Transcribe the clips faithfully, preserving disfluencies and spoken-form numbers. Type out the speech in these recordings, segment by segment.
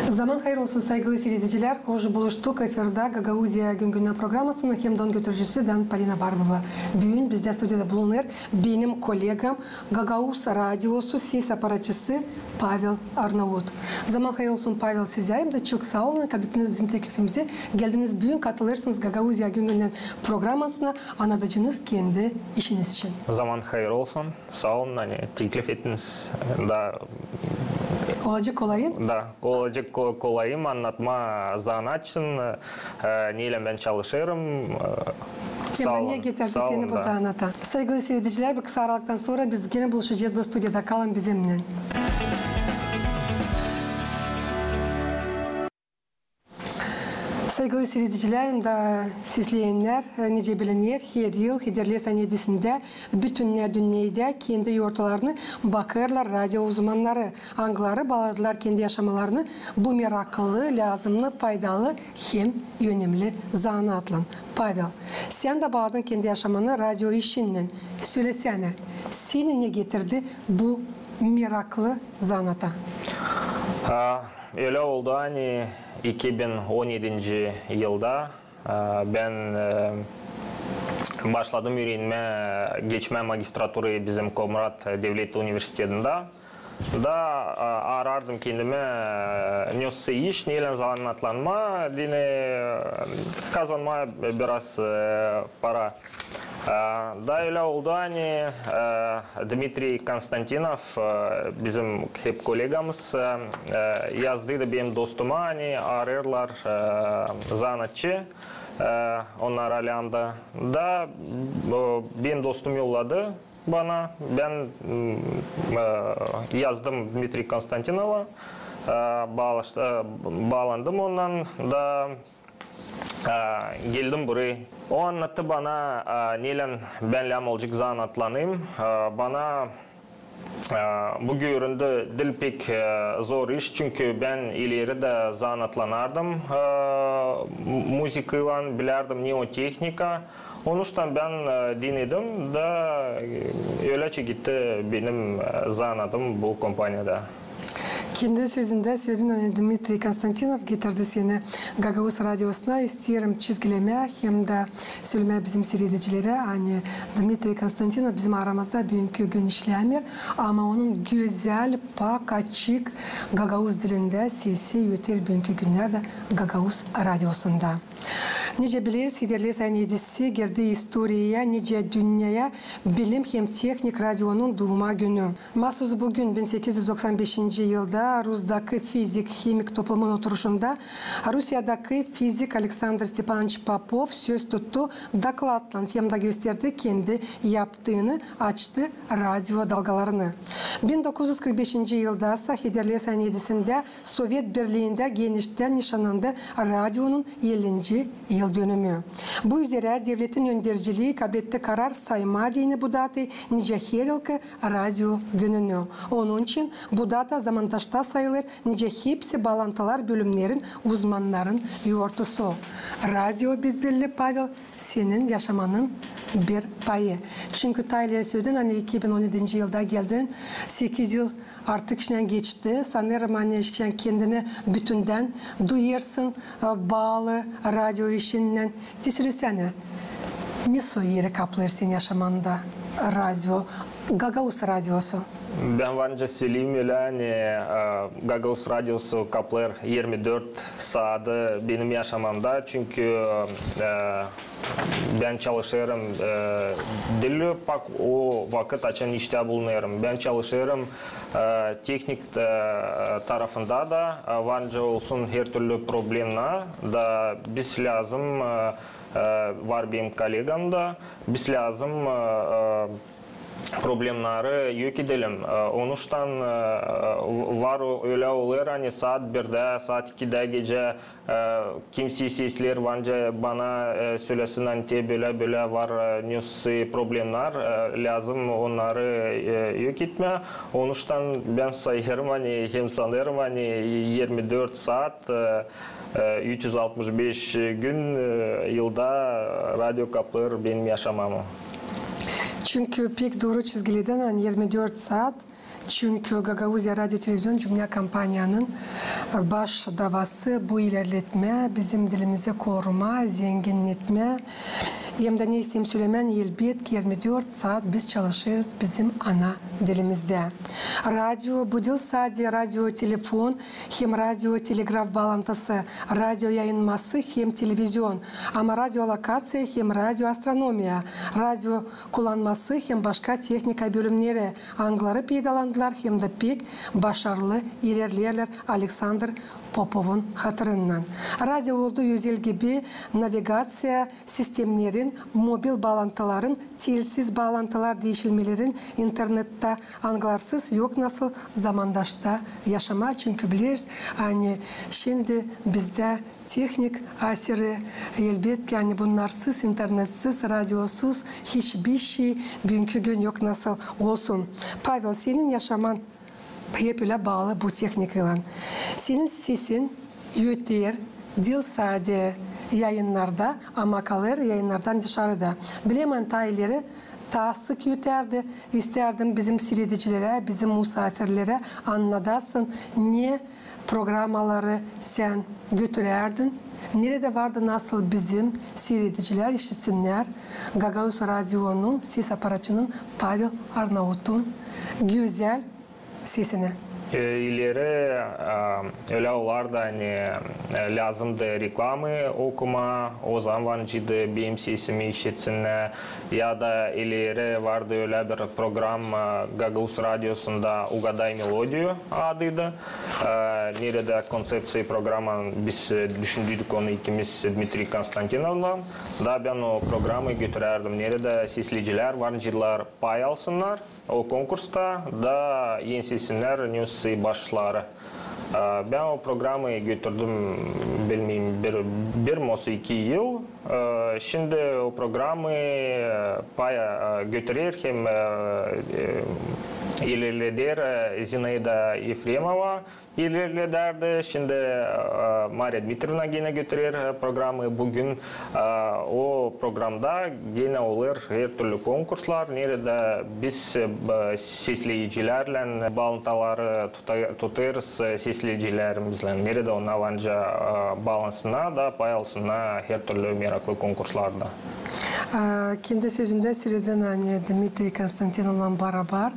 Zaman hayır olsun, saygılı siiredicilär. Hoş buluştuk efirdä Gagauziya gün-gündän programasının hem dä onun götürücüsü bän, Polina Barbova. Büün bizdä studiyada bulunêr benim kollegam, Gagauz radiosu ses aparatçısı Pavel Arnaut. Zaman hayır olsun, Pavel, sizä hem dä çok saa olun, kabul ettiniz bizim teklifimizi. Geldiniz büün, katılêrsınız Gagauziya gün-gündän programasına, annadacınız kendi işiniz için. Zaman hayır olsun. Saa olun, ani teklif ettiniz. Da olacek kolayın? Da olacek ko-, kolayım annatmaa zanaat için, e, neylän bän çalışêrım. E, hem dä ne getirdi seni bu zanaata. Saygılı siiredicilär, bu kısa aralıktan sora biz genä buluşacez bu studiyada. Kalın bizimnän. Saygılı siiredicilär hem dä sesleyennär, nicä biliner, her yıl Hederleyin on edisindä bütün dünnedä kendi yortularını bakêrlar radio uzmannarı, angıları baaladılar kendi yaşamalarını bu meraklı, lääzımnı, faydalı hem önemli zanaatlan. Pavel, sän dä baaladın kendi yaşamanı radio işinnän. Sölesänä, seni ne getirdi bu meraklı zanaata? A, Ölä oldu, ani iki bin on edinci yılda, e, bän, e, başladım üürenmää, geçmää magistraturayı bizim Komrat devlet universitetindä. Da, e, arardım kendimä, e, nesoy iş, neylän zanaatlanmaa, deyni, e, kazanmaa biraz, e, para. E, da ölä oldu, ani, e, Dmitriy Konstantinov, e, bizim hep kollegamız, e, e, yazdıydı benim dostuma, ani arêêrlar, e, zanaatçı, e, onnar Olandada. Da, e, benim dostum yolladı bana, bän, m, e, yazdım Dmitriy Konstantinova, e, baalaş-, e, baalandım ondan da, e, geldim burayı. O annattı bana, e, neylän bän lääzım olacek zanaatlanayım. E, bana, e, bu göründü diil pek, e, zor iş, çünkü bän ileri dä zanaatlanardım, e, mu-, muzıkaylan, bilärdim neotehnika. Onuştan bän, e, dinedim da, e, öläçä gitti benim, e, zanaatım bu kompaniyada. Kendi sözündä söledin, ani Dmitriy Konstantinov getirdi seni Gagauz radiosuna. İsteerim çizgilemää hem dä sölemää bizim siiredicilerä, ani Dmitriy Konstantinov bizim aramızda büünkü gün işlämeer, ama onun gözäl, pak, açık gagauz dilindä sesi öter büünkü günnerdä Gagauz radiosunda. Nicä bileriz, Hederleyin on edisi girdi istoriyaya nicä dünneyä bilim hem tehnik radionun duuma günü. Maasuz bu gün, bin sekiz üz doksan beşinci yılda, Rusdakı fizik-himik toplumun oturuşunda Rusiyadakı fizik Aleksandr Stepanıç Popov söz tuttu dokladlan hem dä gösterdi kendi yaptıını, açtı radio dalgalarını. Bin dokuz üz kırk beşinci yılda sa Hederleyin on edisindä Sovet Birliindä geniştän nişannandı radionun ellinci yıldönümü. Bu üzerä devletin öndercilii kabletti karar saymaa deyni bu datanı nicä her yılkı radio gününü. Onun için bu data zamandaşta sayılêr nicä hepsi baalantılar bölümnerin uzmannarın yortusu. Radio, biz belli, Pavel, senin yaşamanın bir payı. Çünkü taa ileri söledin, ani iki bin on edinci yılda geldin, sekiz yıl artık işinnän geçti. Sanêrım, ani işinnän kendini bütündän duyêrsın, e, baalı radio işinnän. Te sölesänä, nesoy eri kaplêêr senin yaşamanda radio, Gagauz radiosu? Bän var nicä söleyim ölä, ani, e, Gagauz radiosu kaplêêr irmi dört saadı benim yaşamamda, çünkü, e, bän çalışêrım, e, diil pak o vakıt, açan iştä bulunêrım. Bän çalışêrım, e, tehnik, e, tarafında da, e, var nicä olsun her türlü problema da biz lääzım, e, e, var benim kollegam da, biz lääzım, e, e, problemnarı yok edelim. E, onuştan, e, e, var o, ölä olêr, ani saat birdä, saat ikidä gecä, e, kimsey sesleer, var nicä bana, e, sölesin, ani te bölä-bölä var, e, nesoy problemnar, e, lääzım onnarı, e, yok etmää. Onuştan bän sayêrım, ani hem sanêrım, ani irmi dört saat, e, e, üç üz altmış beş gün, e, yılda radio kaplêêr benim yaşamamı. Çünkü pek dooru çizgiledin, ani irmi dört saat Çünkü Gagauziya radio televizion cümlä kompaniyanın baş davası bu ilerletmä, bizim dilimizi korumaa, zenginnetmää. Hem dä ne isteerim sölemää, elbetki, irmi dört saat biz çalışêrız bizim ana dilimizdä. Radio, bu diil sade radio telefon hem radio telegraf baalantısı, radio yayınması hem televizion, ama radio lokaţiya hem radio astronomiya, radio kullanması hem başka tehnika bölümneri, angıları peydalandılar hem dä pek başarılı ilerleerlär Aleksandr Popovun hatırınnan. Radio oldu özel gibi navigaţiya sistemnerin, mobil baalantıların, telsiz baalantılar diişilmelerin, internettä, angılarsız yok nasıl zamandaşta yaşamaa, çünkü bileriz, ani şindi bizdä tehnik asiri, elbetki, ani bunnarsız, internetsiz, radiosuz hiçbir şey büünkü gün yok nasıl olsun. Pavel, senin yaşaman hep ölä baalı bu tehnikaylan. Senin sesin öter diil sade yayınnarda, ama kalêr yayınnardan dışarı da. Bilemän, taa ileri taa sık ötärdi. İstärdim bizim siiredicilerä, bizim musaafirlerä annadasın, ne programaları sän götürärdin, neredä vardı, nasıl bizim siiredicilär işitsinnär Gagauz radionun ses aparatçısının Pavel Arnautun gözäl sesini. E, ileri, e, ölä olardı, ani, e, lääzımdı reklamı okumaa, ozaman var nicä benim sesimi işitsinnär, ya da ileri vardı ölä bir programa Gagauz radiosunda «Угадай мелодию» adıydı. E, neredä konţepţiya programanın biz, e, düşündürdük onu ikimiz Dmitriy Konstantinovlan. Da bän o programayı götürärdim, neredä sesleyicilär var nicä pay alsınnar o konkursta, da ensesinär nesoy başları. E, bän o programayı götürdüm, bilmeerim, bir, bir mosa iki yıl. E, şindi o programayı, e, pay, e, götürer hem, e, e, ilerleder, e, Zinaida Efremova ilerledärdi. Şindi, e, Mariya Dmitrievna genä götürer, e, programayı büün. E, o programda genä olêr hertürlü konkurslar, neredä biz, e, b-, sesleyicilärlän baalantıları tuta-, tutêrız, e, sesleyicilerimizlän, neredä onnar var nicä, e, baansınnar da pay alsınnar hertürlü meraklı konkurslarda. E, kendi sözündä söledin, ani Dmitriy Konstantinovlan barabar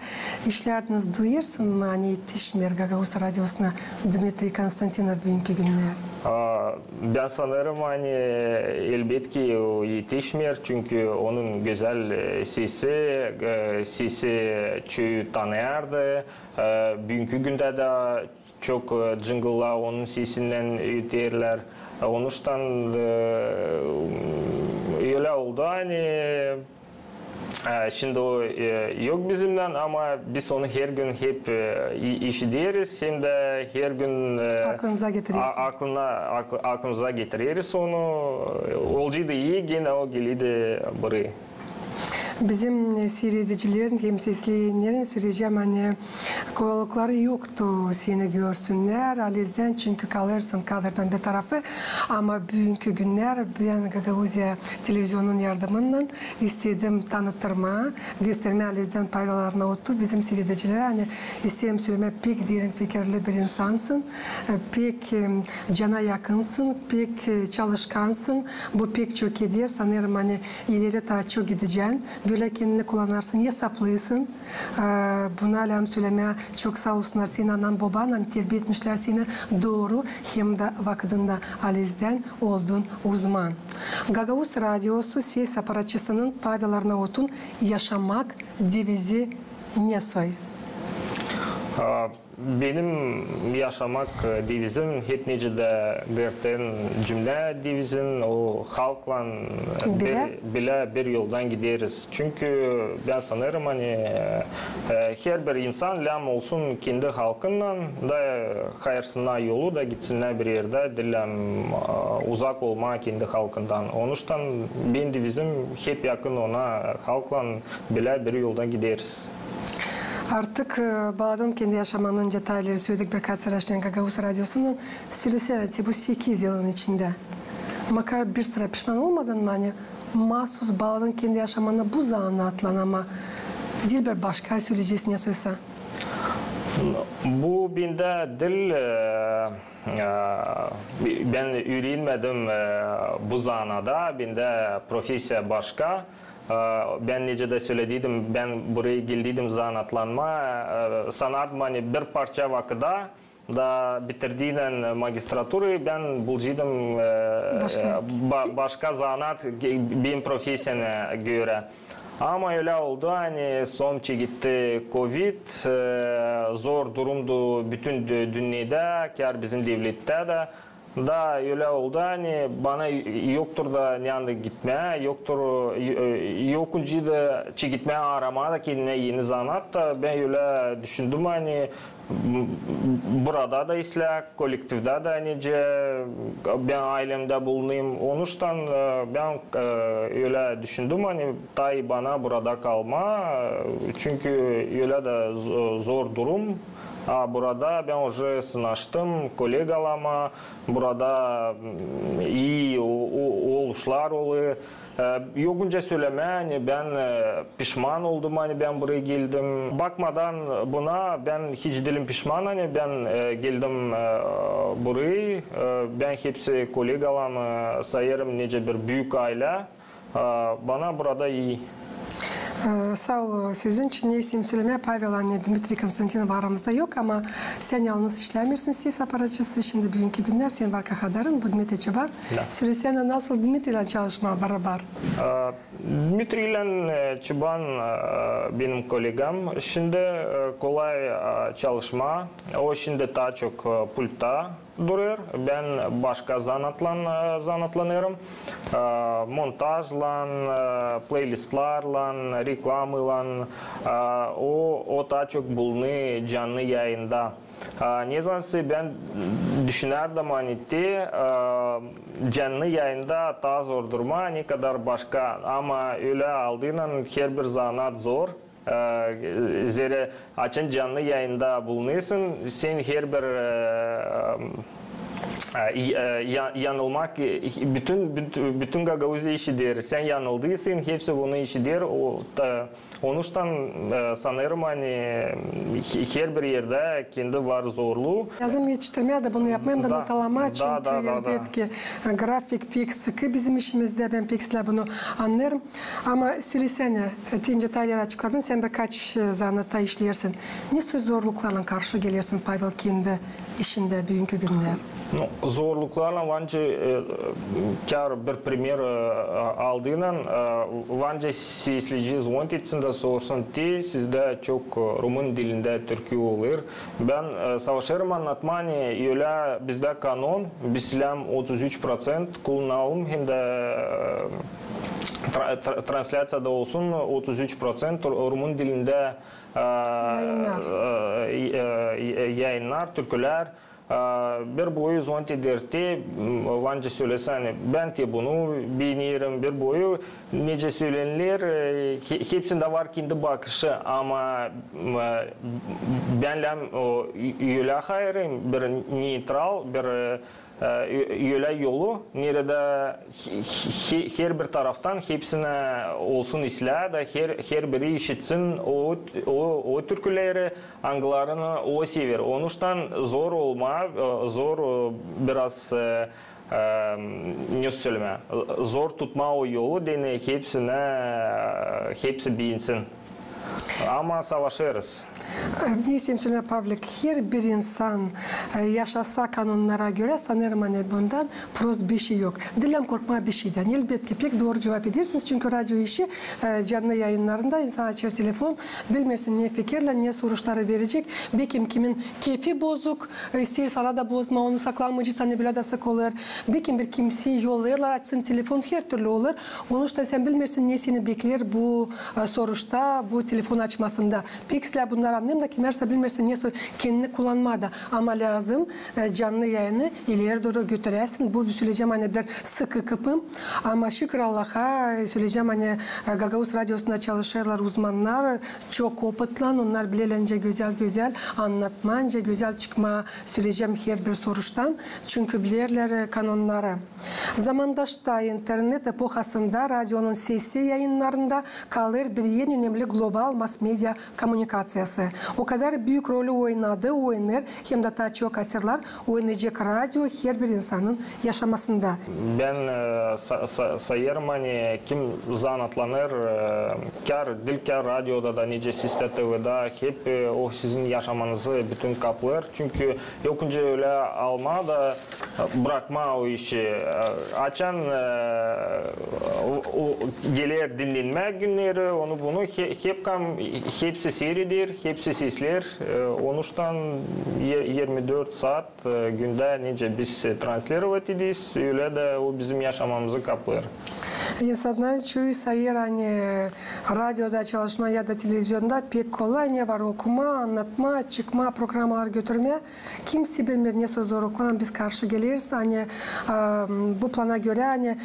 işlärdiniz. Duyêrsın mı, ani etişmeer Gagauz radiosuna Dmitriy Konstantinov büünkü günnär? A, bän sanêrım, ani elbetki o etişmeer, çünkü onun gözäl, e, sesi, e, sesi çoyu tanıyardı. E, büünkü gündä dä çok, e, cıngıllar onun sesinnän öterlär. E, onuştan, e, ölä oldu, ani, e, şindi o, e, yok bizimnän, ama biz onu her gün hep, e, i-, işideriz, hem dä her gün, e, aklınıza getirersiz. A-, aklına, ak-, aklımıza getireriz onu. Olcaydı ii, genä o gelirdi burayı. Bizim, e, siiredicilerin hem sesleyenlerin söleyecäm, ani kolaylıkları yoktu seni görsünnär, halizdän, çünkü kalêrsın kadrdan bir tarafı. Ama büünkü günnär bän Gagauziya televizionunun yardımınnan istedim tanıttırmaa, göstermää, halizdän Pavel Arnautu bizim siiredicilerä, ani isteerim sölemää, pek derin fikirli bir insansın, e, pek, e, cana yakınsın, pek, e, çalışkansın. Bu pek çok eder. Sanêrım, ani ileri taa çok gidecän. Bölä kendini kullanarsın, esaplısın. E, bunu lääzım sölemää, çok saa olsunnar senin anan-boban, ani terbiya etmişlär seni dooru hem dä vakıdında, halizdän oldun uzman. Gagauz radiosu ses aparatçısının Pavel Arnautun yaşamak devizi nesoy? A, benim yaşamak, e, devizim hep nicä dä gırtın cümlä devizin, o halklan, e, bilä, bir yoldan gideriz. Çünkü bän sanêrım, ani, e, e, herbir insan lääzım olsun kendi halkınnan da, e, hayırsına yolu da gitsinnär bir erdä, diil lääzım, e, uzak olmaa kendi halkından. Onuştan benim devizim hep yakın ona, halklan bilä bir yoldan gideriz. Artık, e, baaladın kendi yaşamanı, nicä taa ileri söledik, birkaç sıra şindi Gagauz radiosundan. Sölesänä, te bu sekiz yılın içindä makar bir sıra pişman olmadın mı, ani maasuz baaladın kendi yaşamanı bu zanaatlan, ama diil bir başka söleyecez nesoysa? Bu bendä diil, e, e, bän üürenmedim, e, bu zanaada, bendä professiya başka. E, bän nicä dä sölediydim, bän burayı geldiydim zanaatlanmaa, e, sanardım, ani bir parça vakıda da bitirdiynän magistraturayı bän bulaceydım, e, başka, e, ba-, başka zanaat ge-, benim professiyama görä. Ama ölä oldu, ani sora çeketti kovid, e, zor durumdu bütün dü-, dünnedä, kär bizim devlettä dä. Da ölä oldu, ani bana yoktur da neredä gitmää, yoktur, e, e, yokunca da çeketmää, aaramaa da kendimä eni zanaat da. Bän ölä düşündüm, ani m-, burada da islää, kolektivdä dä, nicä bän aylemdä bulunêrım. Onuştan, e, bän, e, ölä düşündüm, ani taa ii bana burada kalmaa, e, çünkü ölä dä z-, zor durum. A burada bän уже sınaştım kolegalarımnan, burada, m, ii o-, o-, oluşlar olêr. E, yokunca sölemää, ani bän, e, pişman oldum, ani bän burayı geldim. Bakmadan buna, bän hiç diilim pişman, ani bän, e, geldim, e, burayı. E, bän hepsi kolegalarımı sayêrım nicä bir büük aylä. E, bana burada ii. E, saa ol sözün için. Ne isteerim sölemää, Pavel, ani Dmitriy Konstantinov aramızda yok, ama sän yalnız işlämeersin ses aparatçısı. Şindi büünkü günnär senin var kahadarın, bu Dmitriy Çıban. Da. Sölesänä, nasıl Dmitriylän çalışmaa barabar? E, Dmitriylän, e, Çıban, e, benim kolegam. Şindi, e, kolay, e, çalışmaa. O şindi taa çok, e, pultta durêr. Bän başka zanaatlan, e, zanaatlanêrım. E, montajlan, e, playlistlärlän, reklamaylan. E, o, o taa çok bulunêr canlı yayında. A, nezansä bän düşünärdim, ani te, e, canlı yayında taa zor durmaa, ne kadar başka. Ama ölä aldıynan herbir zanaat zor. E, zerä açan canlı yayında bulunêrsın, sän herbir, e, e, ya-, yanılmak, e, bütün, bütün, bütün Gagauziya işider. Sän yanıldıysın, hepsi bunu işider. O, ta-, Onuştan, e, sanêrım, ani he-, herbir erdä kendi var zorluu. Lääzım etiştirmää dä bunu yapmaa, hem dä notalamaa, çünkü, elbetki, grafik pek sıkı bizim işimizdä, bän pek islää bunu annêêrım. Ama sölesänä, e, te nicä taa ileri açıkladın, sän birkaç, e, zanaatta işleersin. Ne soy zorluklarlan karşı gelersin, Pavel, kendi işindä büünkü günnär? Nu, zorluklarlan var nicä, e, kär bir primer, e, aldıynan, e, var nicä sesleyicä zvonit etsin da sorsun, te sizdä çok, e, rumın dilindä türkü olêr. Bän, e, savaşêrım annatmaa, ani ölä bizdä kanon, biz islää otuz üç proţent kullanalım, hem dä, e, tra-, tra-, translyaţiyada olsun otuz üç proţent ru-, rumın dilindä, e, yayınnar, e, e, e, yayınnar, türkülär. E, bir boyu zvonit eder te, m, var nicä sölesä, ani bän te bunu beenerim, bir boyu nicä söleneler, e, he-, hepsindä var kendi bakışı, ama, m, e, bän lääzım, o, ü-, ölä hayırım, bir neytral, bir, e, e, ö-, ölä yolu, neredä he-, he-, herbir taraftan hepsinä olsun islää da her, herbiri işitsin o, o, o türküleri, angılarını o sever. Onuştan zor olmaa, e, zor, e, biraz, e, e, ne sölemää, zor tutmaa o yolu, deyni hepsinä, e, hepsi beensin. Ama savaşêrız. E, ne isteerim sölemää, Pavlik, herbir insan, e, yaşasa kanonnara görä, sanêrım, ani bundan prost bişey yok. Diil lääzım korkmaa bişeydän. Elbetki, pek dooru cuvap edersiniz, çünkü radio işi, e, canlı yayınnarında insan açêr telefon, bilmeersin ne fikirlär, ne soruşları verecek. Bekim kimin kefi bozuk, e, isteer sana da bozmaa, onu saklamayacek, ani bölä dä sık olêr. Bekim bir kimseyi yollêêrlar açsın telefon, hertürlü olêr. Onuştan sän bilmeersin ne seni bekleer bu, e, soruşta, bu telefon açmasında. Pek islää bunnarı annayım da, kimär sä bilmeersin ne soy kendini kullanmaa da. Ama lääzım, e, canlı yayını ileri dooru götüräsin. Bu söleyecäm, ani bir sıkı kıpı. Ama şükür Allaha, e, söleyecäm, ani, e, Gagauz radiosunda çalışêrlar uzmannar, çok opıtlan, onnar bilerlär nicä gözäl-gözäl annatmaa, nicä gözäl çıkmaa, söleyecäm, herbir soruştan, çünkü bilerlär, e, kanonnarı. Zamandaşta internet epohasında radionun sesi yayınnarında kalêr bir en önemli global mass-media kommunikaţiyası. O kadar büük rolü oynadı, oynêêr, hem dä taa çok asırlar oynayacek radio herbir insanın yaşamasında. Bän, e, sa-, sa-, sayêrım, ani kim zanaatlanêr, e, kär, diil kär radioda da, nicä siz dä TVda, hep, e, o sizin yaşamanızı bütün kaplêêr. Çünkü yok nicä ölä almaa da brakmaa o işi. E, açan, e, o, o geler dinnenmää günneri, onu bunu he-, hep kam-, hepsi siireder, hepsi sesleer. E, onuştan e-, irmi dört saat, e, gündä nicä biz, e, translirovat ederiz, ölä dä o bizim yaşamamızı kaplêêr. İnsannar çoyu sayêr, ani radioda çalışmaa ya da televizionda pek kolay, ne var okumaa, annatmaa, çıkmaa, programalar götürmää. Kimsey bilmeer, ne sözleriklän biz karşı geleriz, ani, e, bu plana görä, ani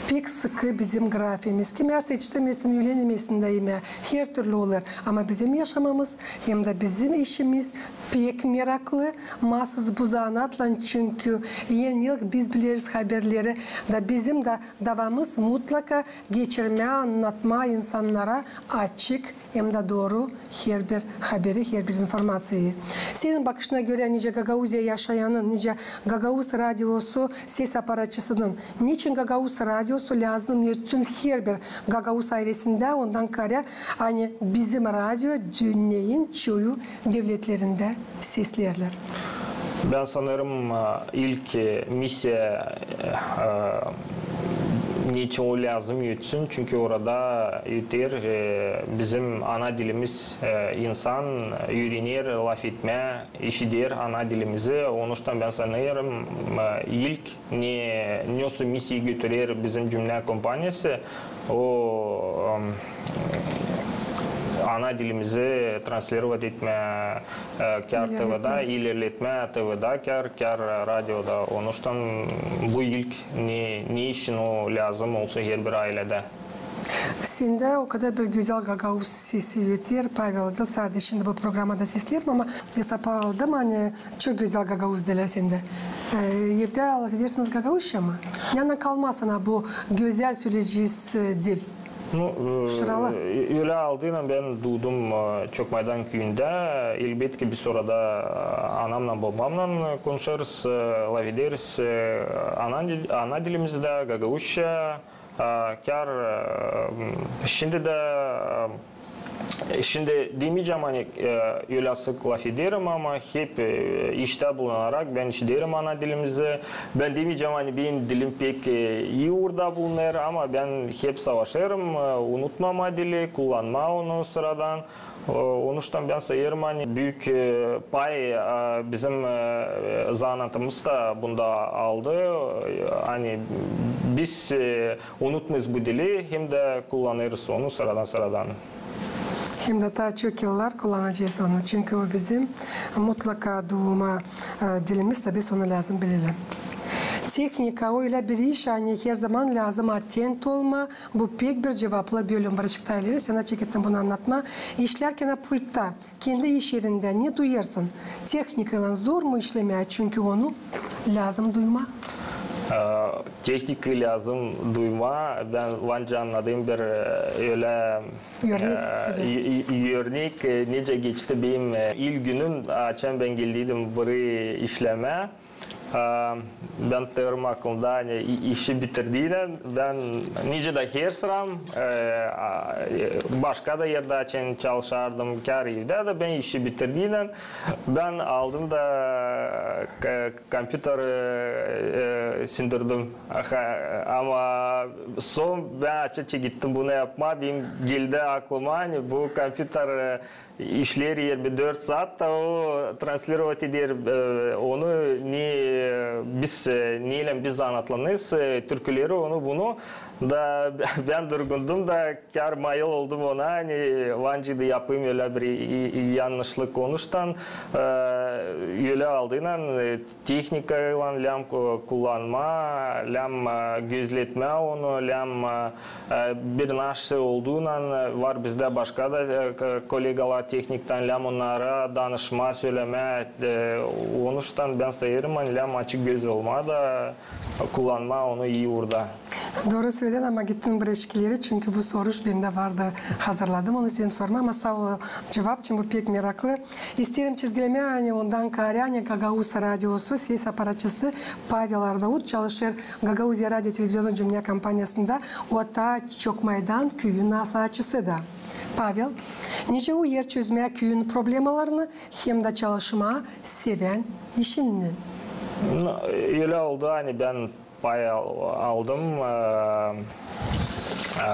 pek sıkı bizim grafiimiz. Kimär seçti, mesela, üülen imesin dä imää, hertürlü olêr. Ama bizim yaşamamız hem dä bizim işimiz pek meraklı, maasuz bu zanaatlan, çünkü en ilk biz bileriz haberleri, da bizim dä davamız mutlaka geçirmää, annatmaa insannara açık hem dä dooru herbir haberi, herbir informaţiyayı. Senin bakışına görä, nicä Gagauziya yaşayanın, nicä Gagauz radiosu ses aparatçısının, neçin Gagauz radiosu lääzım ötsün herbir gagauz aylesindä, ondan kaarä, ani bizim radio dünneyin çoyu devletlerindä sesleerlär? Bän sanêrım, e, ilk, e, missiya, e, e, neçin o lääzım ötsün, çünkü orada öter, e, bizim ana dilimiz, e, insan üürener lafetmää, işider ana dilimizi. Onuştan bän sanêrım, e, ilk ne, nesoy missiya götürer bizim cümlä kompaniyası, o, em, ana dilimizi translirovat etmää, e, kär TVda, ilerletmää TVda, kär, kär radioda. Onuştan bu ilk ne, ne için o lääzım olsun herbir ayledä. Sendä o kadar bir gözäl gagauz sesi öter, Pavel, da sade şindi bu programada sesleerim, ama esapa aldım, ani çok gözäl gagauz dili sendä. E, evdä lafedersiniz gagauzça mı? Neredan kalma sana bu gözäl söleyeceniz, e, dil? Ну, e, ölä aldıynan bän duudum, e, Çokmaydan küüyündä. Elbetki, biz orada, e, anamnan, bobamnan konuşêrız, e, lafederiz, e, ana dil-, ana dilimizdä, gagauzça. E, kär, e, şindi dä, e, şindi demeycäm, ani, e, ölä sık lafederim, ama hep, e, iştä bulunarak bän işiderim ana dilimizi. Bän demeycäm, ani benim dilim pek, e, ii uurda bulunêr, ama bän hep savaşêrım, e, unutmamaa dili, kullanmaa onu sıradan. E, onuştan bän sayêrım, ani büük, e, pay, e, bizim, e, zanaatımız da bunda aldı. E, ani biz, e, unutmêêrız bu dili, hem dä kullanêrız onu sıradan-sıradan. Hem dä taa çok yıllar kullanacez onu, çünkü o bizim mutlaka duuma, e, dilimiz, da biz onu lääzım bilelim. Tehnika o ölä bir iş, ani herzaman lääzım atent olmaa, bu pek bir cuvaplı bölüm. Baraçık taa ileri sän açan bunu annatmaa. İşlärkän pultta, kendi iş erindä ne duyêrsın? Tehnikaylan zor mu işlemää, çünkü onu lääzım duymaa? E, tehnikayı lääzım duymaa. Bän var nicä annadım bir, e, ölä, örnek, e, örnek, e, nicä geçti benim, e, ilk günüm, açan bän geldiydim burayı işlemää. E, bän tutêrım aklımda, ani i-, işi bitirdiynän, bän nicä dä her sıram, e, a, e, başka da erdä açan çalışardım, kär evdä dä, bän işi bitirdiynän, bän aldım da, e, kompyuteri, e, söndürdüm. Aha, ama sora bän açan çekettim bunu yapmaa, benim geldi aklıma, ani bu kompyuter, e, işleer irmi dört saat da o translirovat eder, e, onu ne, e, biz, e, neylän biz zanaatlanêrız, e, türküleri, onu bunu da bän durgundum da kär mayıl oldum ona, ani var nicä dä yapayım ölä bir i-, i-, yannışlık. Onuştan, e, ölä aldıynan, e, tehnikaylan lääzım ku-, kullanmaa, lääzım, e, gözletmää onu, lääzım, e, e, bir naşey olduynan, e, var bizdä başka da, e, k-, kolegalar tehniktan, lääzım onnara danışmaa, sölemää, e, onuştan bän sayêrım, ani lääzım açık göz olmaa da kullanmaa onu ii uurda. Dooru söledin, ama gittin bir eşik ileri, çünkü bu soruş bendä vardı, hazırladım, onu istedim sormaa, ama saa ol cuvap için, bu pek meraklı. İsteerim çizgilemää, ani ondan kaarä, ani Gagauz Radiosu ses aparatçısı Pavel Arnaut çalışêr Gagauziya radio televizionun cümnä kompaniyasında, o taa Çokmaydan küüyün nasaatçısı da. Pavel, nicä uyêr çözmää küüyün problemalarını hem dä çalışmaa sevän işinnän? Ölä oldu, ani bän pay al-, aldım, e, e,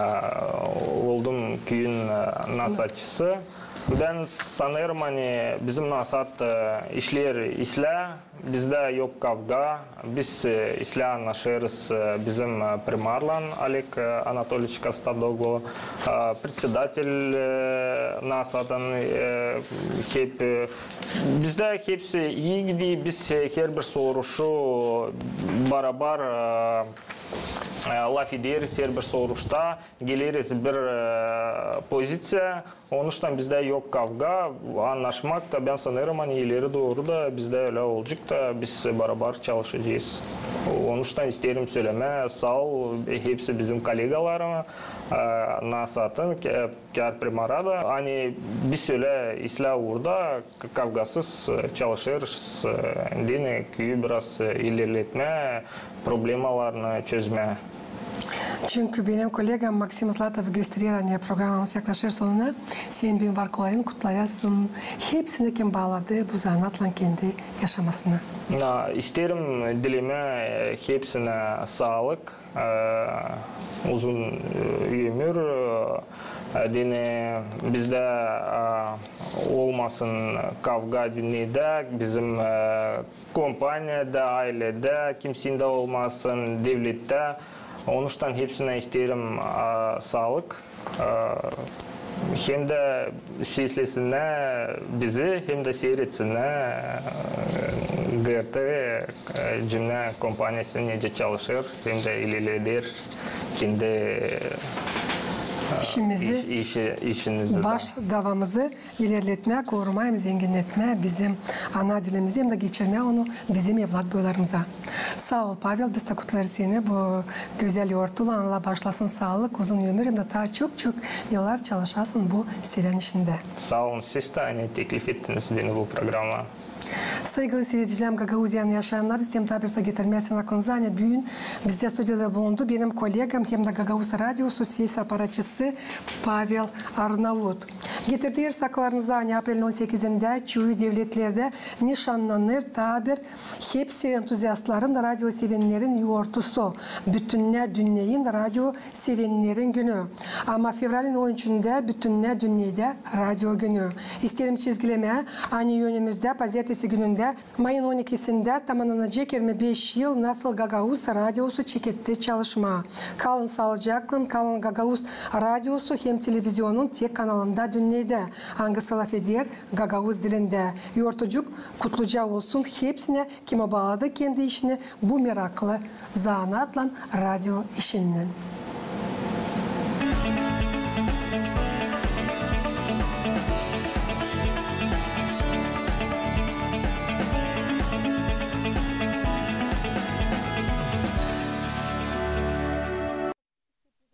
oldum küüyün, e, nasaatçısı. Bän sanêrım, ani bizim nasaat, e, işleer islää, bizdä yok kavga, biz, e, islää annaşêrız, e, bizim, e, primarlan Oleg, e, Anatolieviç Kostadoglu, e, predsedatel, e, nasaatın, e, hep, e, bizdä hepsi ii gider, biz, e, herbir soruşu barabar, e, e, lafederiz, herbir soruşta geleriz bir, e, poziţiya. Onuştan bizdä yok kavga, annaşmak da, bän sanêrım, ani ileri dooru da bizdä ölä olacek da, biz barabar çalışacez. Onuştan isteerim sölemää saa ol hepsi bizim kollegalarıma, e, nasaatın, ke-, kärprimara da, ani biz ölä islää uurda k-, kavgasız, e, çalışêrız, e, deyni küüyü biraz, e, ilerletmää, problemalarını çözmää. Çünkü benim kollegam Maksim Zlatov gösterer, ani programamız yaklaşêr sonuna, sän büün var kolayın kutlayasın hepsini, kim baaladı bu zanaatlan kendi yaşamasını. Na, isteerim dilemää, e, hepsinä saalık, e, uzun, e, ömür, e, deyni bizdä, e, olmasın kavga dünnedä, bizim, e, kompaniyada, ayledä, kimseydä olmasın, devlettä. Onuştan hepsinä isteerim, a, saalık. A, hem dä seslesinnär bizi, hem dä siirtsinnär, e, GRT, e, cümnä kompaniyası nicä çalışêr, hem dä ilerleder kendi, e, işimizi, iş-, işi, işinizi dä. Baş davamızı ilerletmää, korumaa hem zenginnetmää bizim ana dilimizi hem dä geçirmää onu bizim evlatboylarımıza. Saa ol, Pavel, biz dä kutlêêrız seni bu gözäl yortuylan, Allah baaşlasın, saalık, uzun ömür hem dä taa çok-çok yıllar çalışasın bu sevän işindä. Saa olun siz dä, ani teklif ettiniz beni bu programaya. Saygılı siirecilerimiz, Gagauziyanın yaşayannarı, isteerim taa bir saa getirmää sizin aklınıza, ani büün bizdä studiyada bulundu benim kollegam hem dä Gagauz Radiosu ses aparatçısı Pavel Arnaut. Getirderiz akıllarınıza, ani aprelin on sekizindä çoyu devletlerdä nişannanêr taa bir hepsi entuziastların, radio sevennerin yortusu, bütünnä dünneyin radio sevennerin günü. Ama fevralin on üçündä bütünnä dünnedä radio günü. İsteerim çizgilemää, ani önümüzdä pazertesi günündä, mayın on ikisindä, tamannanacek irmi beş yıl, nasıl Gagauz Radiosu çeketti çalışmaa. Kalın saalıcaklan, kalın Gagauz Radiosu hem televizionun tek kanalında dünnedä, angısı lafeder gagauz dilindä. Yortucuk kutluca olsun hepsinä, kim baaladı kendi işini bu meraklı zanaatlan, radio işinnän.